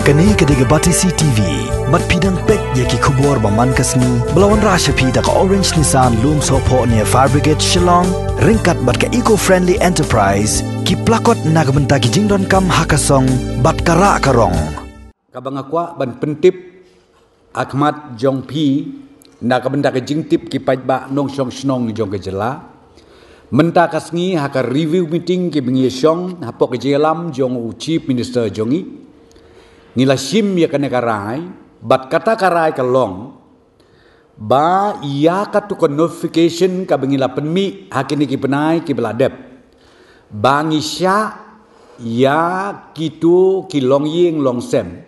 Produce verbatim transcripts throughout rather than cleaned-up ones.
Kane ka dei ka Batesi T V. Bad phi dang peit ïa ki khubor ba man ka sngi ba la wanrah sha phi da ka Orange Nissan Lumsohphoh near Fire Brigade Shillong, ryngkat bad ka Eco Friendly Enterprise, ki plakot na ka bynta ki jingdonkam ha ka song bad ka rah ka rong. Kaba nga kwah ban pyntip ha khmat jong phi na ka bynta ka jingtip ki paidbah nongshong shnong jong ka jylla. Mynta ka sngi ha ka review meeting kiba ngi shong hapoh ka jingïalam jong u Chief Minister jong ngi, ngi la shim ïa kane ka rai, bad kata ka rai ka long ba ïa katu ka notification kaba ngi la pynmih ha kine ki bnai kiba la dep, ba ngi shah ïa kitu ki longïing longsem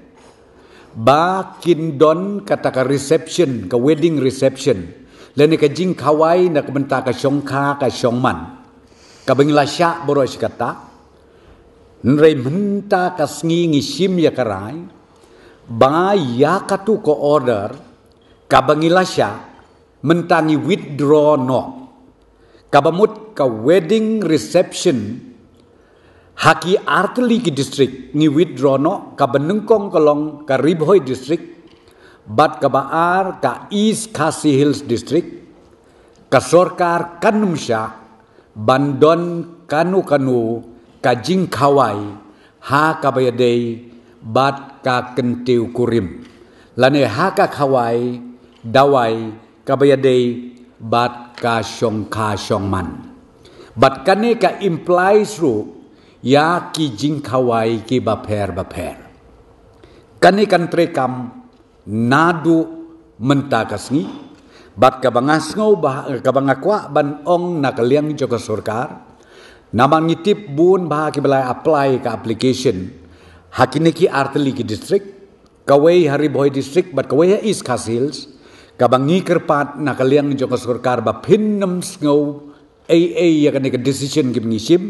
ba kin don kata ka reception, ka wedding reception, lane ka jingkhawai na ka bynta ka shongkha ka shongman, kaba ngi la shah baroh shi katta. Hynrei mynta ka sngi ngi shim ïa ka rai ba ïa katu ka order kaba ngi la shah, mynta ngi withdraw noh. Kaba mut ka wedding reception ha ki artylli ki district ngi withdraw noh, kaba nyngkong ka long ka Ri Bhoi District, bad kaba ar ka East Khasi Hills District. Ka sorkar kan ym shah ban don kano kano ka jingkhawai ha kaba ïadei bad ka kyntiew kurim, lane ha ka khawai dawai kaba ïadei bad ka shongkha shongman. Bad kane ka implies ruh ïa ki jingkhawai kiba pher ba pher. Kane kan treikam naduh mynta ka sngi, bad kaba nga sngew ba, kaba nga kwah ban ong na ka liang jong ka sorkar, namar ngi tip bun bah kiba la apply ka application ha kine ki artylli ki district, kawei ha Ri Bhoi District bad kawei ha East Khasi Hills. Kaba ngi kyrpad na ka liang jong ka sorkar ba phin nym sngew ei ei ïa kane ka decision kiba ngi shim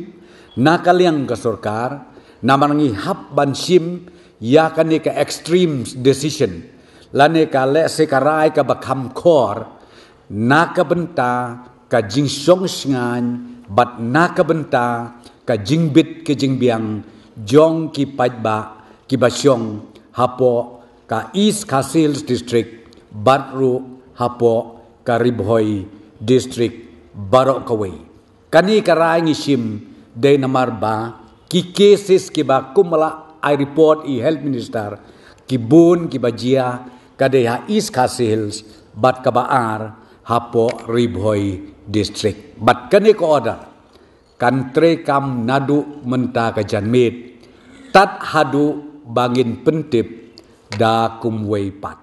na ka liang ka sorkar, namar ngi hap ban shim ïa kane ka extreme decision, lane ka lehse ka rai kaba kham khor na ka bynta ka jingshong shngaiñ bad na ka bynta ka jingbit ka jingbiang jong ki paidbah kiba shong hapoh ka East Khasi Hills District bad ruh hapoh ka Ri Bhoi District baroh kawei. Kane ka rai ngi shim dei namar ba ki cases kiba kumba la ai report i Health Minister, ki bun kiba jia, ka dei ha East Khasi Hills bad kaba ar hapoh Ri Bhoi District. Bad kane ka order kan treikam naduh mynta ka janmiet tad haduh ba ngin pyntip da kumwei pat.